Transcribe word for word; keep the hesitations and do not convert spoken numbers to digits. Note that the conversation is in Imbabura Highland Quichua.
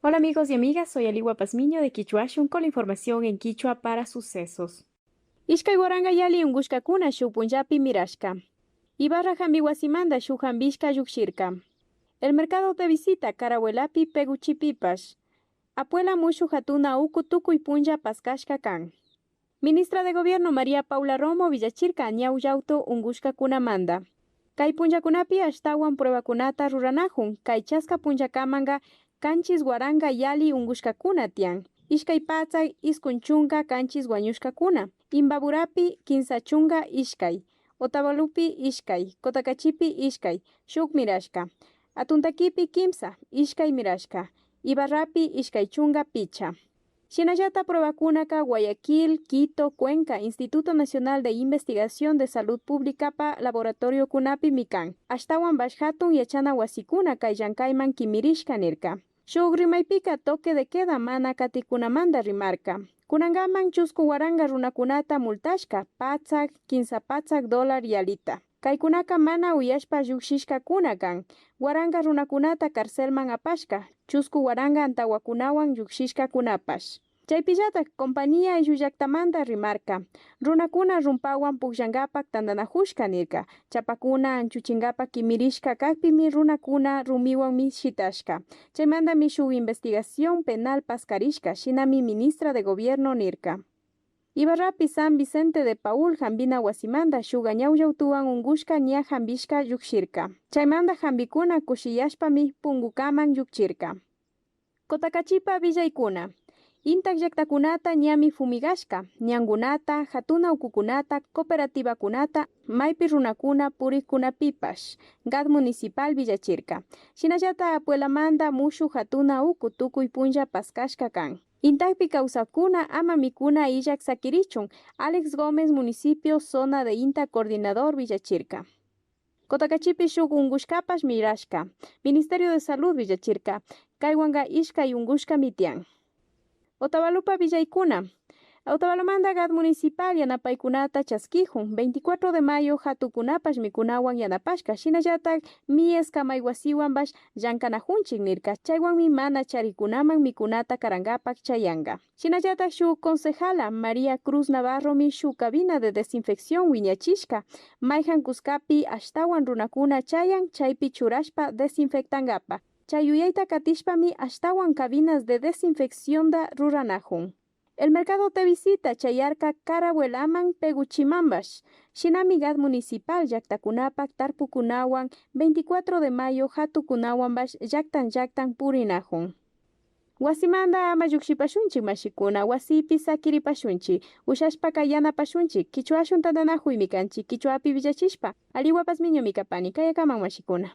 Hola amigos y amigas, soy Aliwa Pazmiño de Kichwashun con la información en kichwa para Sucesos. Ishkay waranka yali unkushkakuna shuk punllapi mirashka. Ibarra hampi wasimanta shuk hampishka llukshirka. El mercado de visita Carabuelapi Peguchipipash Apuela mushuk hatuna uku tukuy punlla paskashka kan. Ministra de Gobierno María Paula Romo willachirka ñawllawtu unkushkakunamanta. Kay punllakunapi ashtawan pruebakunata ruranakun, kay chaska punllakamanka kanchis waranka yali unkushkakuna tiyan. Ishkay patsak iskun chunka kanchis wañushkakuna, Imbaburapi kinsa chunka ishkay, Otavalopi ishkay, Cotacachipi ishkay, shuk mirashka, Atuntakipi kimsa, ishkay mirashka, Ibarrapi ishkay chunka pichka. Shinallata pruebakunaka Guayaquil, Quito, Cuenca, Instituto Nacional de Investigación de Salud Públicapa laboratoriokunapimi kan. Ashtawanpash hatun yachana wasikuna kay llankayman kimirishka nirka. Shuk rimaypika toque de queda mana katikunamanta rimarka. Kunankaman chusku waranka runakunata multashka patsak, kinsa patsak dólar yalita. Kaykunaka mana uyashpa llukshishkakuna kan. Waranka runakunata carcelman apashka, chusku waranka antawakunawan llukshishkakunapash. Chaypillatak compañía ayllu llaktamanta rimarka, runakuna rumpawan pukllankapak tantanakushka nirka. Chapakuna anchuchinkapak kimirishka kakpimi runakuna rumiwanmi shitashka. Chaymantami shuk investigación penal paskarishka, shinami ministra de gobierno nirka. Ibarrapi San Vicente de Paul hampina wasimanta shuk ñawllawtuwan unkushka ña hampishka llukshirka. Chaymanta hampikuna kushiyashpami punkukaman llukchirka. Cotacachipa willaykuna. Intak llaktakunata ñami fumigashka, ñankunata, hatuna ukukunata, cooperativakunata, maypi runakuna purikkunapipash, GAD municipal willachirka. Shinallata Apuelamanta mushuk hatuna uku tukuy punlla paskashka kan. Intakpi kawsakkuna ama mikuna illak sakirichun, Alex Gómez, municipio zona de Inta coordinador, willachirka. Cotacachipi shuk unkushkapash mirashka. Ministerio de Salud willachirka, kaywanka ishkay unkushkami tiyan. Otavalopa willaykuna. Otavalomanta GAD municipal yanapaykunata chaskikun, veinticuatro de mayo hatukunapash mikunawan yanapashka, shinallatak MIES kamay wasiwanpash llankanakunchik nirka, chaywanmi mana charikunaman mikunata karankapak chayanka. Shinallatak shuk concejala María Cruz Navarromi shuk cabina de desinfección wiñachishka, mayhan kuskapi ashtawan runakuna chayan chaypi churashpa desinfectankapak. Chay yuyayta katishpami ashtawan cabinas de desinfeccionta ruranakun. El mercado de visita chayarka Carabuelaman Peguchimanpash, shinami GAD municipal llaktakunapak tarpukunawan veinticuatro de mayo hatukunawanpash llaktan llaktan purinakun. Wasimanta ama llukshipashunchik mashikuna, wasipi sakiripashunchik, ushashpaka yanapashunchik, kichwashun tantanakuymi kanchik, kichwapi willachishpa, Aliwa Pazmiñomi kapani, kayakaman mashikuna.